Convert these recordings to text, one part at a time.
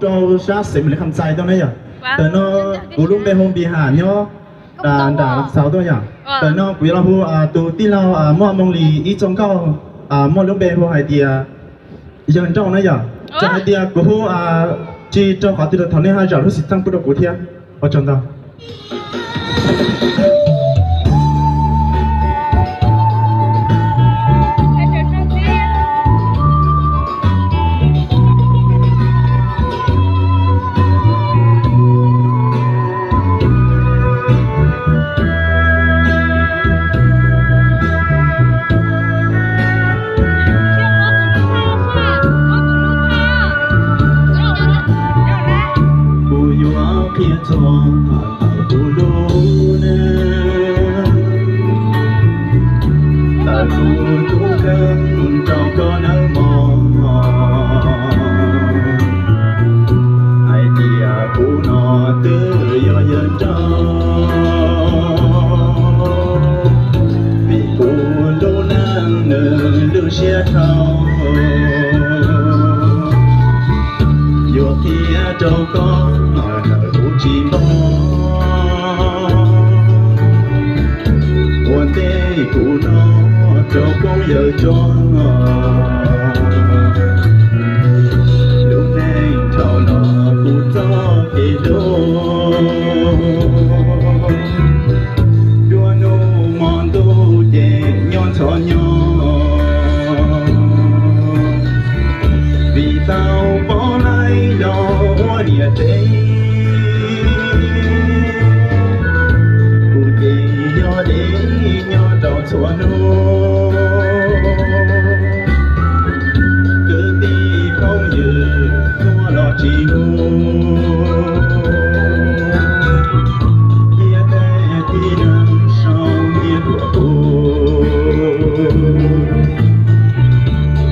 Rau sab xeev Lis Kham Xais tuaj na yom. Ntawm no kuv lub npe hu Npis Ham nyob nram Las Xaus tuaj yom. Ntawm no kuv yuav los hu tus tij laug muaj moo li ib txoj nkauj, muaj lub npe hu hais tias Yawg Nrauj na yom. Txawm hais tias kuv hu tsis raug qhov twg los thov nej ho zam lub xim txheej pub rau kuv thiab. Ua tsaug ntau. Kuv yuav qhia txog kuv lub neej, tawm kuv tub kheej rau koj nawb mog. Hais tias kuv no twb yog yawg nrauj, vim kuv lub neej nws lwj siab dhau. Yuav qhia rau koj kuv tsis npog, ua ntej kuv no rau koob yawg tso. Lub neej dhau los kuv txoj kev hlub, dua hnub hmo ntuj ces nyob ntxhov nyob. Vim tau pov laib los ua niam tsev, kuv ces yog dev nyob rau txhua hnub. Kwv tij phooj ywg tuaj los tsis hnub, thiab tej tib neeg sau nyiaj tuaj kuv.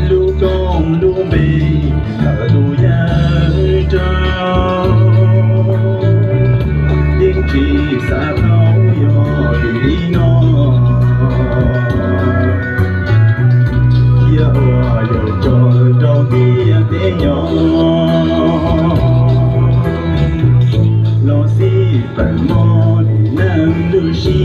Lub koob lub npe ntawm tus yawg nrauj, yeej tsis xav tau yog vim li no, thiaj ua yawg tso rau ntiaj teb nyob. Los xij peem mog nim neej lub siab.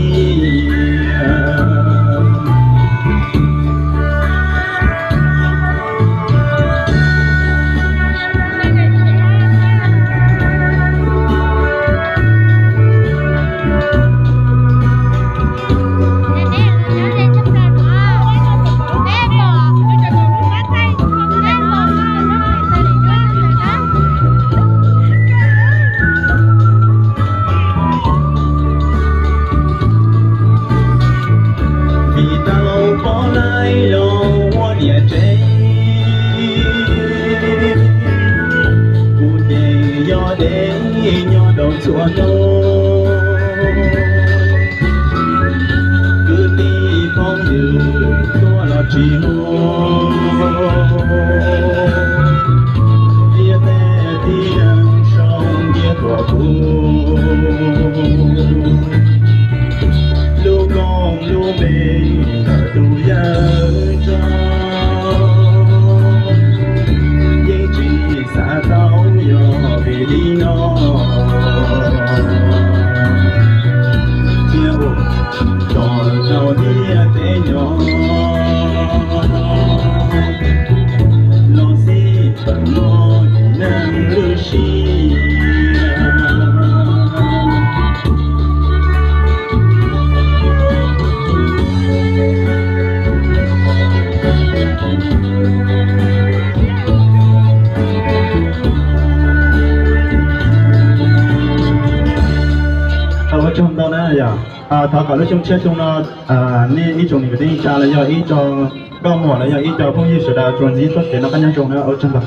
Vim tau pov laib los ua niam tsev, kuv ces yog dev nyob rau txhua hnub. Kwv tij phooj ywg tuaj los tsis hnub, thiab tej tib neeg sau nyiaj tuaj kuv. Lub koob lub npe ntawm tus yawg nrauj, yeej tsis xav tau yog vim li no, thiaj ua tso rau ntiaj teb nyob. Los xij peem mog nim neej lub siab. Ua tsaug ntau na yom. Thov kom lub xyoo tshiab xyoo no nej ib tsoom niam kwv tij neej tsa los yog ib co nkauj muam los yog ib co phooj ywg sawv daws tsuas ntxiv txoj kev noj qab nyob zoo na. Ua tsaug ntau.